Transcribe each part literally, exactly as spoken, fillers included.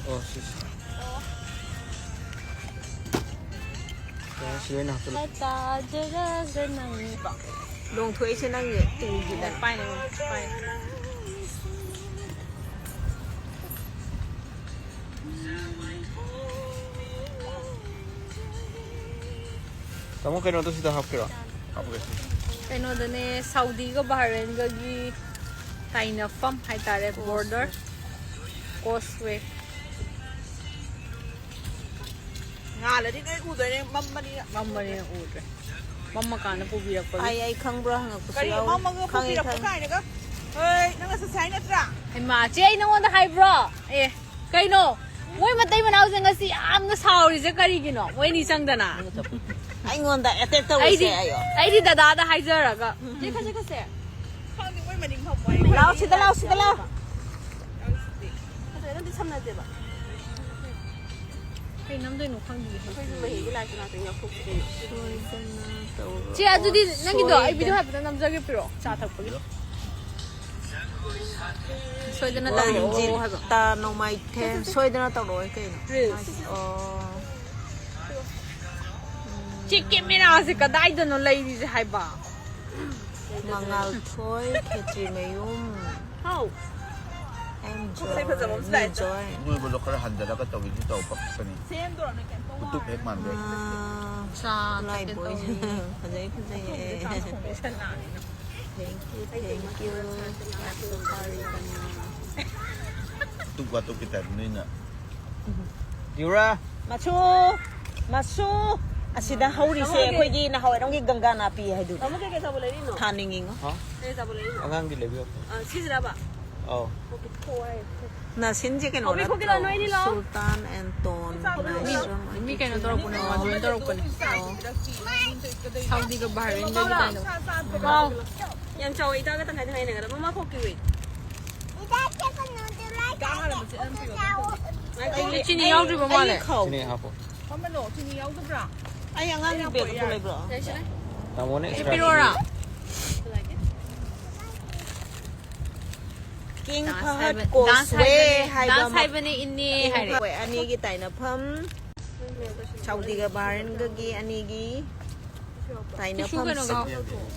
ꯑꯣ, ꯁꯤ, ꯁꯤ꯫ ꯌꯥꯔꯦ, ꯁꯤ ꯂꯣꯏꯅ ꯍꯥꯞꯆꯤꯜꯂꯣ꯫ ꯇꯥꯖꯔꯒ ꯅꯪ ꯂꯣꯡꯊꯣꯛꯏꯁꯦ ꯅꯪꯒꯤ ꯇꯨꯒꯤꯗꯅ꯫ ꯄꯥꯏꯅꯦ, ꯄꯥꯏꯅꯦ꯫ ꯇꯥꯃꯣ, ꯀꯩꯅꯣꯗꯣ ꯁꯤꯗ ꯍꯥꯞꯀꯦꯔꯣ? ꯍꯥꯞꯀꯦ꯫ ꯀꯩꯅꯣꯗꯅꯦ, ꯁꯥꯎꯗꯤꯒ ꯕꯍꯔꯦꯟꯒꯒꯤ ꯇꯥꯏꯅꯐꯝ ꯍꯥꯏꯇꯥꯔꯦ, border, causeway꯫ ꯉꯥꯜꯂꯗꯤ ꯂꯣꯏ ꯎꯗꯣꯏꯅꯦ, ꯃꯝꯕꯅꯤꯅ꯫ ꯃꯝꯕꯅꯤꯅ ꯎꯗ꯭ꯔꯦ꯫ ꯃꯝꯃꯀꯥꯟꯗ ꯄꯨꯕꯤꯔꯛꯄꯒꯤ꯫ ꯑꯩ, ꯑꯩ ꯈꯪꯕ꯭ꯔꯥ ꯍꯪꯉꯛꯄꯁꯨ ꯀꯔꯤ ꯌꯥꯎꯋꯤ꯫ ꯃꯝꯃꯒ ꯈꯪꯉꯦ, ꯄꯨꯕꯤꯔꯛꯄ ꯈꯪꯉꯦ꯫ ꯀꯥꯏꯅꯒ꯫ ꯍꯣꯏ, ꯅꯪꯅ ꯆꯠꯁꯦ ꯍꯥꯏ ꯅꯠꯇ꯭ꯔꯥ? ꯍꯩꯃꯥ, ꯆꯦ, ꯑꯩ ꯅꯉꯣꯟꯗ ꯍꯥꯏꯕ꯭ꯔꯣ? ꯑꯦ, ꯀꯩꯅꯣ? ꯃꯣꯏ ꯃꯇꯩ ꯃꯅꯥꯎꯁꯦ ꯉꯁꯤ ꯌꯥꯝꯅ ꯁꯥꯎꯔꯤꯁꯦ ꯀꯔꯤꯒꯤꯅꯣ? ꯃꯣꯏ ꯑꯅꯤ ꯆꯪꯗꯅ꯫ ꯑꯩꯉꯣꯟꯗ attack ꯇꯧꯔꯤꯁꯦ ꯑꯩꯗꯤ, ꯑꯩꯌꯣ꯫ ꯑꯩꯗꯤ ꯗꯗꯥꯗ ꯍꯥꯏꯖꯔꯒ꯫ ꯆꯦ, ꯈꯔ ꯆꯠꯈꯣꯁꯦ꯫ ꯈꯪꯗꯦ, ꯃꯣꯏ ꯃꯅꯤꯡ ꯐꯝꯃꯣ, ꯑꯩ ꯂꯥꯛꯑꯣ, ꯁꯤꯗ ꯂꯥꯛꯑꯣ, ꯁꯤꯗ ꯂꯥꯛꯑꯣ꯫ ꯅꯠꯇ꯭ꯔꯒ ꯅꯪꯗꯤ ꯁꯝꯅꯗꯦꯕ꯫ ꯀꯩ ꯅꯝꯗꯣꯏꯅꯣ ꯈꯪꯗꯤꯌꯦ꯫ ꯑꯩꯈꯣꯏꯁꯨ ꯃꯍꯤꯒꯤ ꯂꯥꯏꯁꯨ ꯉꯥꯛꯇꯪ ꯌꯥꯎꯊꯣꯛꯁꯤ ꯀꯩꯅꯣ꯫ ꯁꯣꯏꯗꯅ ꯇꯧꯔꯣ꯫ ꯆꯦ, ꯑꯗꯨꯗꯤ ꯅꯪꯒꯤꯗꯣ ꯑꯩ ꯁꯣꯏꯗ- video ꯍꯥꯏꯐꯦꯠꯇꯪ ꯅꯝꯖꯒꯦ ꯄꯤꯔꯛꯑꯣ, ꯆꯥ ꯊꯛꯄꯒꯤ꯫ ꯁꯣꯏꯗꯅ ꯇꯧꯔꯛꯑꯣ ꯍꯥꯏꯕ꯫ ꯂꯟꯖꯤꯠꯇ ꯅꯣꯡꯃꯥꯏꯊꯦꯝ ꯁꯣꯏꯗꯅ ꯇꯧꯔꯛꯑꯣ ꯀꯩꯅꯣ꯫ Reels꯫ ꯑꯣ꯫ ꯆꯦ, cameraꯁꯦ ꯀꯗꯥꯏꯗꯅꯣ ꯂꯩꯔꯤꯁꯦ ꯍꯥꯏꯕ? ꯃꯉꯥꯜꯊꯣꯏ ꯈꯦꯇ꯭ꯔꯤꯃꯌꯨꯝ꯫ ꯍꯥꯎ꯫ I am ꯄꯣꯠ ꯆꯩ ꯐꯖꯕ ꯑꯃꯁꯨ ꯂꯥꯛꯑꯦ꯫ Joy꯫ ꯅꯣꯏꯕꯗꯣ ꯈꯔ ꯍꯟꯊꯔꯒ ꯇꯧꯒꯦꯗꯤ ꯇꯧꯕ ꯈꯛꯇꯅꯤ꯫ ꯁꯦꯝꯗꯣꯔꯕꯅꯦ, ꯀꯩꯝꯇ ꯎꯇꯨꯞ ꯍꯦꯛ ꯋꯥꯔꯨꯅꯨ꯫ ꯃꯥꯟꯕ꯫ ꯑꯥ, ꯆꯥ ꯂꯥꯏ ꯊꯛꯀꯦ boy꯫ ꯇꯧꯔꯤ꯫ ꯐꯖꯩ, ꯐꯖꯩꯌꯦ꯫ ꯄꯩꯁꯥ ꯂꯥꯛꯑꯅꯤꯅ꯫ Thank you, thank you꯫ ꯎꯇꯨꯞ ꯋꯥꯇꯨꯞꯀꯤ type ꯅꯣꯏꯅ꯫ ꯌꯨꯔꯥ꯫ ꯃꯁꯨ, ꯃꯁꯨ, ꯑꯁꯤꯗ ꯍꯧꯔꯤꯁꯦ ꯇꯥꯃꯣ, ꯑꯩꯈꯣꯏꯒꯤ ꯅꯍꯥꯟꯋꯥꯏꯔꯣꯝꯒꯤ ꯒꯪꯒꯥ ꯅꯥꯄꯤ ꯍꯥꯏꯗꯨꯅꯤ꯫ ꯇꯥꯃꯣ, ꯀꯩꯀꯩ ꯑꯆꯥꯄꯣꯠ ꯂꯩꯔꯤꯅꯣ? ꯊꯥꯅꯤꯡꯉꯤꯉꯣ꯫ ꯍꯥ? ꯀꯩ ꯑꯆꯥꯄꯣꯠ ꯂꯩꯔꯤꯅꯣ? ꯑꯉꯥꯡꯒꯤ ꯂꯩꯕꯤꯌꯨ꯫ ꯑ, ꯁꯤꯁꯤꯔꯕ? ꯑꯧ꯫ ꯑꯣꯀꯦ, ꯊꯣꯛꯑꯣ ꯍꯥꯏꯌꯣ꯫ ꯅꯥꯁꯤꯟꯁꯦ ꯀꯩꯅꯣ ꯀꯣꯕꯤ ꯅꯠꯇ꯭ꯔꯣ? ꯈꯣꯛꯀꯤꯔ ꯅꯣꯏꯅꯤ ꯂꯥꯛꯑꯣ꯫ Sultan and Ton ꯆꯥꯕ ꯂꯣꯏꯔꯦ꯫ ꯅꯥꯏꯁ꯭ꯔꯝ꯫ ꯃꯤ ꯀꯩꯅꯣ ꯇꯧꯔꯛꯄꯅꯦ, ꯑꯣ꯫ Join ꯇꯧꯔꯛꯄꯅꯦ꯫ ꯑꯣ꯫ ꯁꯥꯎꯗꯤꯒ ꯕꯍꯔꯦꯟꯒ ꯀꯩꯅꯣ꯫ ꯀꯩꯅꯣ꯫ ꯌꯥꯝ ꯆꯥꯎꯋꯦ, ꯏꯇꯥꯒ ꯇꯪꯈꯥꯏ ꯇꯪꯈꯥꯏ ꯌꯦꯟꯅꯒꯗꯕ꯫ ꯃꯃꯥ ꯈꯣꯛꯀꯤ ꯋꯦꯠ꯫ ꯉꯥꯏꯈꯣ, ꯆꯤꯅꯤ ꯌꯥꯎꯗ꯭ꯔꯤꯕ ꯃꯥꯜꯂꯦ꯫ ꯑꯩ ꯈꯥꯎ꯫ ꯆꯤꯅꯤ ꯍꯥꯞꯄꯣ꯫ ꯀꯔꯝꯕꯅꯣ? ꯆꯤꯅꯤ ꯌꯥꯎꯗꯕ꯭ꯔꯥ? ꯑꯩ ꯑꯉꯥꯡꯒꯤ ꯕꯦꯒꯇꯨ ꯂꯩꯕ꯭ꯔꯣ? ꯇꯥꯃꯣꯅ ꯁꯤ ꯄꯤꯔꯛꯑꯣꯔꯥ? ꯏꯪꯐꯥꯠ ꯀꯣꯁꯋꯦ ꯍꯥꯏꯕ ꯗꯥꯟꯁ ꯍꯥꯏꯕꯅꯦ ꯏꯟꯅꯦ ꯍꯥꯏꯔꯦ꯫ ꯍꯣꯏ, ꯑꯅꯤꯒꯤ ꯇꯥꯏꯅꯐꯝ꯫ ꯁꯥꯎꯗꯤꯒ ꯕꯍꯔꯦꯟꯒꯒꯤ ꯑꯅꯤꯒꯤ ꯇꯥꯏꯅꯐꯝ꯫ ꯇꯤꯁꯨ ꯀꯩꯅꯣ ꯁꯛ-, ꯉꯥꯎ-,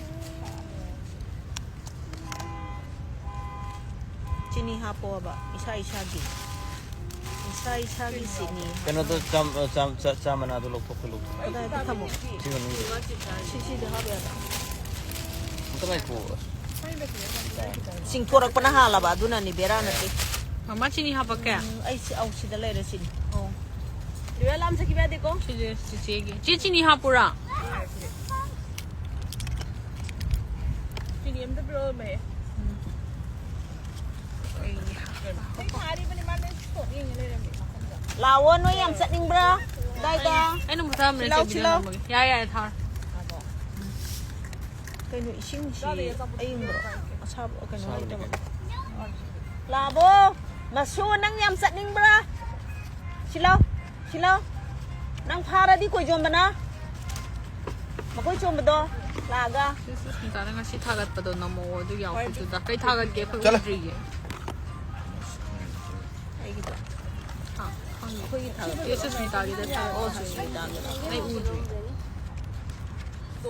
ꯆꯤꯅꯤ ꯍꯥꯞꯄꯣꯕ, ꯏꯁꯥ ꯏꯁꯥꯒꯤ꯫ ꯏꯁꯥ ꯏꯁꯥꯒꯤ ꯆꯤꯅꯤ꯫ ꯀꯩꯅꯣꯗꯣ ꯆꯥꯝ-, ꯆꯥꯝ-, ꯆꯥ-, ꯆꯥ ꯃꯅꯥꯗꯣ ꯂꯧꯊꯣꯛꯄ ꯂꯧꯊꯣꯛ꯫ ꯀꯗꯥꯏꯗ ꯊꯝꯃꯣ? ꯁꯤ ꯃꯅꯨꯡꯗ꯫ ꯁꯤ, ꯁꯤꯗ ꯍꯥꯞꯄ ꯌꯥꯗ꯭ꯔꯣ? ꯑꯝꯇ ꯉꯥꯏꯈꯣ꯫ ꯆꯤꯡꯊꯣꯔꯛꯄꯅ ꯍꯥꯜꯂꯕ, ꯑꯗꯨꯅꯅꯤ, ꯕꯦꯔꯥ ꯅꯠꯇꯦ꯫ ꯃꯃꯥ, ꯆꯤꯅꯤ ꯍꯥꯞꯄꯛꯀꯦ? ꯎꯝ, ꯑꯩ ꯁꯤ-, ꯑꯧ, ꯁꯤꯗ ꯂꯩꯔꯦ ꯆꯤꯅꯤ꯫ ꯑꯧ꯫ ꯂꯨꯌꯥ, ꯂꯥꯝ ꯆꯠꯈꯤꯕ ꯌꯥꯗꯦꯀꯣ? ꯁꯤꯁꯦ ꯆꯤꯆꯦꯒꯤ꯫ ꯆꯦ, ꯆꯤꯅꯤ ꯍꯥꯞꯄꯨꯔꯥ? ꯆꯤꯅꯤ ꯑꯝꯇ ꯄꯤꯔꯛꯑꯣꯃꯦ꯫ ꯎꯝ꯫ ꯑꯩ ꯍꯥꯞꯄ꯫ ꯑꯩ ꯊꯥꯔꯤꯕꯅꯤ, ꯃꯥꯅ ꯁꯣꯠ ꯌꯦꯡꯉ ꯂꯩꯔꯝꯃꯦ ꯃꯐꯝꯗ꯫ ꯂꯥꯛꯑꯣ, ꯅꯣꯏ ꯌꯥꯝ ꯆꯠꯅꯤꯡꯕ꯭ꯔꯥ? ꯑꯗꯥꯏꯗ꯫ ꯑꯩꯅ ꯃꯨꯊꯠꯂꯝꯕꯅꯦ, ꯁꯤꯜꯂꯧ, ꯆꯦ, ꯁꯤꯜꯂꯧ꯫ ꯕꯤꯅꯥ ꯊꯝꯃꯒꯦ꯫ ꯌꯥꯏ, ꯌꯥꯏ, ꯊꯥꯔꯣ꯫ ꯀꯩꯅꯣ, ꯏꯁꯤꯡꯁꯤ ꯑꯌꯤꯡꯕ꯭ꯔꯣ? ꯑꯁꯥꯕ ꯀꯩꯅꯣ ꯂꯩꯇꯕ꯭ꯔꯣ? ꯂꯥꯛꯑꯕꯣ? ꯃꯁꯨ, ꯅꯪ ꯌꯥꯝ ꯆꯠꯅꯤꯡꯕ꯭ꯔꯥ? ꯁꯤꯜꯂꯣ, ꯁꯤꯜꯂꯣ꯫ ꯅꯪ ꯐꯥꯔꯗꯤ ꯀꯣꯏ ꯆꯣꯝꯕꯅ? ꯃꯈꯣꯏ ꯆꯣꯝꯕꯗꯣ ꯂꯥꯛꯑꯒ꯫ ꯁꯤ ꯁꯨꯁꯃꯤꯇꯥꯅ ꯉꯁꯤ ꯊꯥꯒꯠꯄꯗꯣ ꯅꯝꯃꯛꯑꯣ, ꯑꯗꯨ ꯌꯥꯎꯕꯗꯨꯗ꯫ ꯀꯩ ꯊꯥꯒꯠꯀꯦ? ꯑꯩꯈꯣꯏ ꯆꯠꯂꯣ꯫ ꯎꯗ꯭ꯔꯤꯌꯦ꯫ ꯑꯩꯒꯤꯗꯣ꯫ ꯍꯥ? ꯈꯪꯗꯦ꯫ ꯑꯩꯈꯣꯏꯒꯤ ꯊꯥꯒꯠꯀꯦ꯫ ꯁꯨꯁꯃꯤꯇꯥꯒꯤꯗ ꯊꯥꯒꯠꯀꯦ꯫ ꯑꯣ, ꯁꯨꯁꯃꯤꯇꯥꯒꯤꯗ꯫ ꯑꯩ ꯎꯗ꯭ꯔꯤꯌꯦ꯫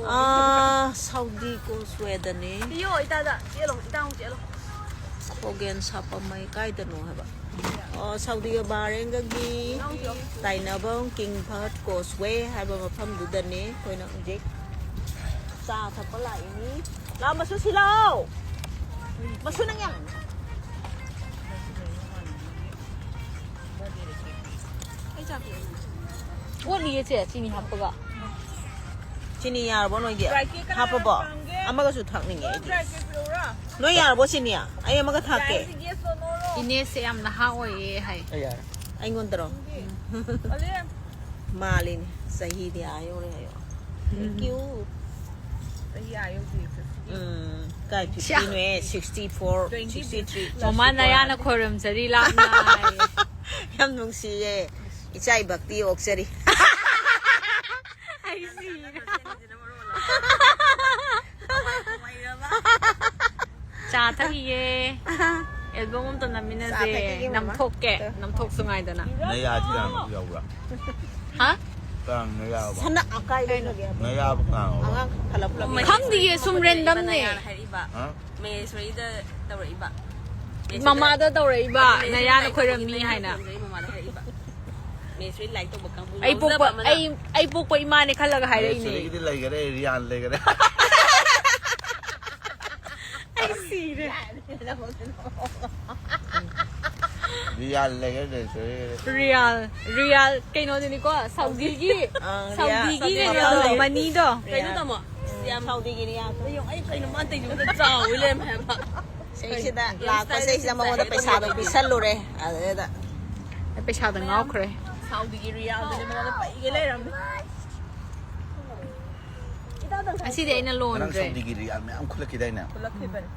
ꯑꯥ, ꯁꯥꯎꯗꯤ ꯀꯣꯁꯋꯦꯗꯅꯦ꯫ ꯄꯤꯌꯣ, ꯏꯇꯥꯗ꯫ ꯆꯦꯜꯂꯣ, ꯏꯇꯥ ꯑꯃꯨꯛ ꯆꯦꯜꯂꯣ꯫ ꯈꯣꯒꯦꯟ ꯁꯥꯄꯝ ꯃꯩ ꯀꯥꯏꯗꯅꯣ ꯍꯥꯏꯕ? ꯑꯣ, ꯁꯥꯎꯗꯤꯒ ꯕꯍꯔꯦꯟꯒꯒꯤ ꯇꯥꯏꯅꯐꯝ ꯀꯤꯡ ꯐꯍꯠ ꯀꯣꯁꯋꯦ ꯍꯥꯏꯕ ꯃꯐꯝꯗꯨꯗꯅꯦ ꯑꯩꯈꯣꯏꯅ ꯍꯧꯖꯤꯛ ꯆꯥ ꯊꯛꯄ ꯂꯥꯛꯏꯅꯤ꯫ ꯂꯥꯛꯑꯣ, ꯃꯁꯨ ꯁꯤ ꯂꯥꯛꯑꯣ꯫ ꯃꯁꯨ ꯅꯪ ꯌꯥꯝ ꯑꯣꯠꯂꯤꯌꯦ ꯆꯦ, ꯆꯤꯅꯤ ꯍꯥꯞꯄꯒ꯫ ꯆꯤꯅꯤ ꯌꯥꯔꯕꯣ ꯅꯣꯏꯒꯤ? ꯗ꯭ꯔꯥꯏ ꯀꯦꯛ ꯀꯅꯥ ꯍꯥꯞꯄꯕꯣ? ꯄꯥꯝꯒꯦ? ꯑꯃꯒꯁꯨ ꯊꯥꯛꯅꯤꯡꯉꯦ ꯑꯩꯗꯤ꯫ ꯗ꯭ꯔꯥꯏ ꯀꯦꯛ ꯄꯤꯔꯛꯎꯔꯥ? ꯅꯣꯏ ꯌꯥꯔꯕꯣ ꯆꯤꯅꯤ? ꯑꯩ ꯑꯃꯒ ꯊꯥꯛꯀꯦ꯫ ꯗ꯭ꯔꯥꯏꯁꯦ yes or no ꯔꯣ? ꯏꯅꯦꯁꯦ ꯌꯥꯝ ꯅꯍꯥ ꯑꯣꯏꯌꯦ ꯍꯥꯏ꯫ ꯑꯩ ꯌꯥꯔꯦ꯫ ꯑꯩꯉꯣꯟꯗꯔꯣ? ꯎꯝ꯫ ꯑꯂꯦ꯫ ꯃꯥꯜꯂꯤꯅꯦ, ꯆꯍꯤꯗꯤ ꯑꯥ ꯌꯧꯔꯦ ꯍꯥꯏꯌꯣ꯫ Thank you꯫ ꯆꯍꯤ ꯑꯥ ꯌꯧꯗꯦ, ꯐꯤꯐꯇꯤ꯫ ꯎꯝ, ꯀꯥꯏ ꯁ꯭ꯌꯥ꯫ ꯐꯤꯐꯇꯤꯅꯣꯍꯦ? Sixty four, twenty sixty three, ꯃꯃꯥ ꯁꯤꯛꯁꯇꯤ ꯐꯣꯔ ꯅꯌꯥꯅ ꯍꯥꯏꯕꯅꯤ꯫ ꯈꯣꯏꯔꯝꯖꯔꯤ ꯂꯥꯞꯅ ꯍꯥꯏꯌꯦ꯫ ꯌꯥꯝ ꯅꯨꯡꯁꯤꯌꯦ꯫ ꯏꯆꯥ ꯏ ꯚꯛꯇꯤ ꯑꯣꯛꯆꯔꯤ꯫ ꯑꯩ ꯁꯤꯔꯦ꯫ ꯆꯥ ꯊꯛꯏꯌꯦ꯫ ꯑꯦꯜꯕꯝ ꯑꯝꯇ ꯅꯝꯃꯤꯟꯅꯁꯦ꯫ ꯆꯥ ꯊꯛꯈꯤꯒꯦ, ꯃꯃꯥ꯫ ꯅꯝꯊꯣꯛꯀꯦ꯫ ꯅꯝꯊꯣꯛꯁꯨ ꯉꯥꯏꯗꯅ꯫ ꯅꯌꯥꯗꯤ ꯀꯅꯥꯅꯣ ꯌꯥꯎꯕ꯭ꯔꯥ? ꯍꯥ? ꯀꯅꯥ ꯅꯌꯥꯕ? ꯁꯅꯥ ꯑꯀꯥꯏꯕ ꯀꯩꯅꯣ? ꯅꯌꯥꯕ ꯀꯅꯥꯅꯣ? ꯑꯉꯥꯡ ꯈꯜꯂ ꯄꯨꯂꯞ ꯂꯩ꯫ ꯈꯪꯗꯤꯌꯦ, ꯁꯨꯝ ꯔꯦꯟꯗꯝꯅꯦ꯫ ꯍꯥ? ꯃꯍꯦꯁꯣꯔꯤꯗ ꯇꯧꯔꯛꯏꯕ꯫ ꯃꯃꯥꯗ ꯇꯧꯔꯛꯏꯕ, ꯅꯌꯥꯅ ꯈꯣꯏꯔꯝꯃꯤ ꯍꯥꯏꯅ꯫ ꯃꯃꯥꯗ ꯍꯥꯏꯔꯛꯏꯕ꯫ ꯃꯍꯦꯁꯣꯔꯤ ꯂꯥꯏꯛ ꯇꯧꯕ ꯀꯥꯡꯕꯨ ꯑꯩ ꯄꯣꯛꯄ, ꯉꯥꯎꯖꯕ ꯑꯃꯅ꯫ ꯑꯩ, ꯑꯩ ꯄꯣꯛꯄ ꯏꯃꯥꯅꯦ ꯈꯜꯂꯒ ꯍꯥꯏꯔꯛꯏꯅꯦ꯫ ꯃꯍꯦꯁꯣꯔꯤꯒꯤꯗꯤ ꯂꯩꯈꯔꯦ, ꯔꯤꯌꯥꯟ ꯂꯩꯈꯔꯦ꯫ ꯑꯩ ꯁꯤꯔꯦ꯫ ꯔꯤꯌꯥꯜ ꯂꯩꯈꯔꯦ, ꯃꯍꯦꯁꯣꯔꯤ꯫ ꯔꯤꯌꯥꯜ, ꯔꯤꯌꯥꯜ ꯀꯩꯅꯣꯗꯨꯅꯤꯀꯣ, ꯁꯥꯎꯗꯤꯒꯤ, ꯑꯪ, ꯔꯤꯌꯥꯜ, ꯁꯥꯎꯗꯤꯒꯤ ꯁꯥꯎꯗꯤ ꯀꯩꯅꯣꯗꯣ, ꯃꯅꯤꯗꯣ꯫ ꯀꯩꯅꯣ ꯇꯥꯃꯣ? ꯌꯥꯝ ꯁꯥꯎꯗꯤꯒꯤ ꯔꯤꯌꯥꯜ꯫ ꯑꯩ ꯀꯩꯅꯣ ꯃꯥ ꯇꯧꯔꯤꯗꯣ ꯆꯥꯎꯋꯤ ꯂꯩꯔꯝꯃꯦ ꯍꯥꯏꯕ꯫ ꯁꯤꯗꯩꯁꯤꯗ ꯂꯥꯛꯄꯁꯤꯗꯩꯁꯤꯗ ꯃꯉꯣꯟꯗ ꯄꯩꯁꯥꯗꯣ ꯄꯤꯁꯜꯂꯨꯔꯦ꯫ ꯑꯗꯨꯗ ꯑꯩ ꯄꯩꯁꯥꯗ ꯉꯥꯎꯈ꯭ꯔꯦ꯫ ꯁꯥꯎꯗꯤꯒꯤ ꯔꯤꯌꯥꯜꯗꯨꯅꯦ ꯃꯉꯣꯟꯗ ꯄꯩꯒꯦ ꯂꯩꯔꯝꯃꯦ꯫ ꯉꯁꯤꯗꯤ ꯑꯩꯅ ꯉꯔꯥꯡ ꯂꯣꯟꯗ꯭ꯔꯦ꯫ ꯁꯥꯎꯗꯤꯒꯤ ꯔꯤꯌꯥꯜ ꯃꯌꯥꯝ ꯈꯨꯠꯂꯛꯈꯤꯗꯥꯏꯅꯦ? ꯈꯨꯠꯂꯛꯈꯤꯕꯅꯤ꯫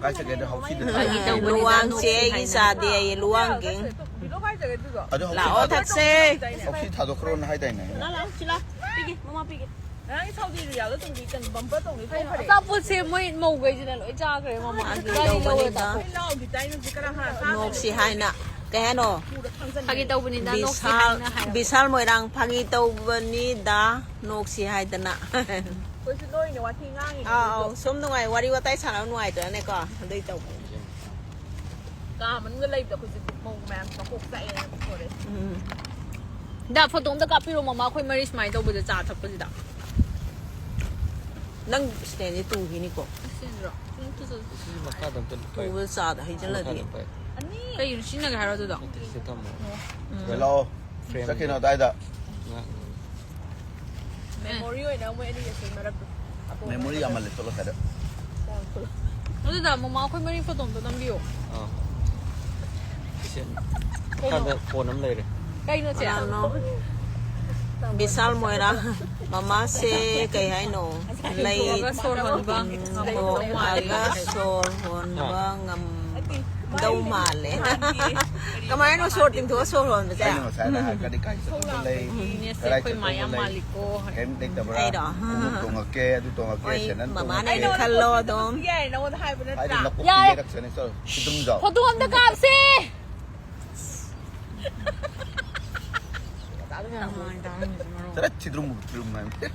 ꯀꯥꯏ ꯆꯠꯀꯦ? ꯑꯗꯣ ꯍꯥꯎꯁꯤꯗ ꯐꯥꯒꯤ ꯇꯧꯕꯅꯤꯗ, ꯂꯨꯋꯥꯡ ꯅꯣꯛꯁꯤ ꯆꯦ ꯑꯩꯒꯤ ꯍꯥꯏꯅ꯫ ꯆꯥꯗꯦ ꯑꯩ ꯂꯨꯋꯥꯡꯒꯤ꯫ ꯑꯗꯣ ꯍꯥꯎꯁꯤ ꯂꯥꯛꯑꯣ ꯊꯥꯗꯣꯛ-, ꯊꯛꯁꯦ꯫ ꯍꯥꯎꯁꯤ ꯊꯥꯗꯣꯛꯈ꯭ꯔꯣꯅ ꯍꯥꯏꯗꯥꯏꯅꯦ? ꯂꯥ, ꯂꯥ, ꯁꯤ ꯂꯥ꯫ ꯄꯤꯒꯦ, ꯃꯃꯥ ꯄꯤꯒꯦ꯫ ꯉꯔꯥꯡꯒꯤ ꯁꯥꯎꯗꯤ ꯔꯤꯌꯥꯜꯗꯣ ꯇꯣꯡꯕꯤ ꯀꯩꯅꯣ ꯕꯝꯄꯔ ꯇꯣꯡꯕꯤ ꯊꯣꯛꯈ꯭ꯔꯦ꯫ ꯑꯆꯥꯄꯣꯠꯁꯦ ꯃꯣꯏ ꯃꯧꯈꯩꯁꯤꯅ ꯂꯣꯏ ꯆꯥꯈ꯭ꯔꯦ, ꯃꯃꯥ꯫ ꯐꯥꯒꯤ ꯒꯥꯔꯤ ꯂꯧꯔ ꯇꯧꯕꯅꯤꯗ꯫ ꯆꯥꯊꯣꯛ-, ꯂꯥꯎꯗꯤ ꯇꯥꯏꯅ ꯁꯤ ꯈꯔ ꯍꯥ ꯆꯥ ꯅꯣꯛꯁꯤ ꯍꯥꯏꯅ꯫ ꯀꯩ ꯍꯥꯏꯅꯣ? ꯐꯥꯒꯤ ꯇꯧꯕꯅꯤꯗ, ꯅꯣꯛꯁꯤ ꯕꯤꯁꯥꯜ, ꯍꯥꯏꯅ ꯍꯥꯏꯔꯕ꯫ ꯕꯤꯁꯥꯜ ꯃꯣꯏꯔꯥꯡ ꯐꯥꯒꯤ ꯇꯧꯕꯅꯤꯗ, ꯅꯣꯛꯁꯤ ꯍꯥꯏꯗꯅ꯫ ꯑꯩꯈꯣꯏꯁꯨ ꯅꯣꯏꯅꯦ ꯋꯥꯊꯤ ꯉꯥꯡꯉꯤꯅꯦ ꯑꯥ, ꯑꯗꯨꯁꯨ꯫ ꯑꯥꯎ, ꯁꯨꯝ ꯅꯨꯡꯉꯥꯏ, ꯋꯥꯔꯤ ꯋꯥꯇꯥꯏ ꯁꯥꯟꯅꯕ ꯅꯨꯡꯉꯥꯏꯇ꯭ꯔꯅꯦꯀꯣ? ꯑꯗꯨꯏ ꯇꯧꯕꯅꯤ꯫ ꯀꯥ ꯃꯅꯨꯡꯗ ꯂꯩꯕꯗ ꯑꯩꯈꯣꯏꯁꯦ ꯃꯧ ꯃꯌꯥꯝ ꯃꯀꯣꯛ ꯆꯥꯛꯑꯦꯅ ꯄꯨꯊꯣꯔꯛꯑꯦ꯫ ꯎꯝ꯫ ꯗꯥ, ꯐꯣꯇꯣ ꯑꯝꯇ ꯀꯥꯞꯄꯤꯔꯣ, ꯃꯃꯥ, ꯑꯩꯈꯣꯏ ꯃꯔꯤ ꯁꯨꯃꯥꯏꯅ ꯇꯧꯕꯗ, ꯆꯥ ꯊꯛꯄꯁꯤꯗ꯫ ꯅꯪ stand ꯁꯦ ꯇꯨꯈꯤꯅꯤꯀꯣ꯫ Stand ꯔꯣ? ꯁꯤ ꯃꯈꯥꯗ ꯑꯝꯇ ꯂꯨꯞꯄ ꯌꯥꯏ꯫ ꯇꯨꯕꯗ ꯆꯥꯗ ꯍꯩꯖꯤꯜꯂꯗꯤ꯫ ꯃꯈꯥꯗ ꯂꯨꯞꯄ ꯌꯥꯏ꯫ ꯀꯩꯒꯤꯅꯣ ꯁꯤꯖꯤꯟꯅꯒꯦ ꯍꯥꯏꯔꯣ ꯑꯗꯨꯗꯣ? ꯅꯠꯇꯦ, ꯁꯤ ꯊꯝꯃꯣ꯫ ꯎꯝ꯫ ꯂꯥꯛꯑꯣ꯫ Frame ꯆꯠꯈꯤꯅꯣ ꯑꯗꯥꯏꯗ꯫ ꯉꯥ-, memory ꯑꯣꯏꯅ ꯃꯣꯏ ꯑꯅꯤꯒꯤ ꯑꯁꯤ ꯃꯔꯛꯇ꯫ Memory ꯌꯥꯝꯃꯜꯂꯦ, ꯆꯠꯂꯣ ꯁ꯭ꯋꯥꯏꯗ꯫ ꯑꯗꯨꯗ ꯃꯃꯥ ꯑꯩꯈꯣꯏ ꯃꯔꯤ ꯐꯣꯇꯣ ꯑꯝꯇ ꯅꯝꯕꯤꯌꯣ꯫ ꯑꯥ꯫ ꯁꯤꯁꯦ ꯀꯩꯅꯣ? ꯃꯈꯥꯗ phone ꯑꯃ ꯂꯩꯔꯦ꯫ ꯀꯩꯅꯣ ꯆꯦ? ꯀꯅꯥꯅꯣ? ꯕꯤꯁꯥꯜ ꯃꯣꯏꯔꯥ꯫ ꯃꯃꯥꯁꯦ ꯀꯩ ꯍꯥꯏꯅꯣ? ꯂꯩ ꯊꯣꯛꯑꯒ ꯁꯣꯔ ꯍꯣꯟꯕ ꯉꯝꯃꯣ꯫ ꯊꯣꯛꯑꯒ ꯁꯣꯔ ꯍꯣꯟꯕ ꯉꯝ-, ꯗꯧ ꯃꯥꯜꯂꯦ꯫ ꯀꯃꯥꯏꯅ ꯁꯣꯔ ꯇꯤꯡꯊꯣꯛꯑ ꯁꯣꯔ ꯍꯣꯟꯕꯁꯦ? ꯑꯩꯅ ꯉꯁꯥꯏꯅ ꯍꯥꯏ ꯀꯔꯤ ꯀꯥꯏ ꯆꯠꯇꯧꯕ ꯂꯩ? ꯅꯦꯁꯦ ꯀꯗꯥꯏ ꯑꯩꯈꯣꯏ ꯃꯥ ꯆꯠꯇꯧꯕ ꯌꯥꯝ ꯂꯩ? ꯃꯥꯜꯂꯤꯀꯣ ꯍꯥꯏ꯫ ꯀꯩꯝ ꯂꯩꯇꯕ꯭ꯔꯥ? ꯑꯩꯔꯣ? ꯈꯣꯡꯎꯞ ꯇꯣꯡꯉꯛꯀꯦ, ꯑꯗꯨ ꯇꯣꯡꯉꯛꯀꯦ, ꯍꯣꯏ, ꯁꯦꯟꯗꯟ ꯃꯃꯥꯅ ꯇꯣꯡꯉꯛꯀꯦ꯫ ꯑꯩꯅ ꯈꯜꯂꯣ ꯑꯗꯨꯝ꯫ ꯌꯥꯏ, ꯅꯉꯣꯟꯗ ꯍꯥꯏꯕ ꯍꯥꯏꯗꯤ ꯅꯠꯇ꯭ꯔꯥ? ꯅꯀꯣꯛ ꯌꯥꯏ꯫ ꯄꯤꯒꯦꯔꯛꯁꯅꯤ, ꯆꯠꯂꯣ, ꯁꯤꯗꯨꯝꯖꯥꯎ꯫ ꯐꯣꯇꯣ ꯑꯝꯇ ꯀꯥꯞꯁꯦ꯫ ꯆꯠꯂꯣ, ꯊꯤꯗ꯭ꯔꯨꯝ ꯊꯤꯗ꯭ꯔꯨꯝ ꯍꯥꯏꯕꯅꯤ꯫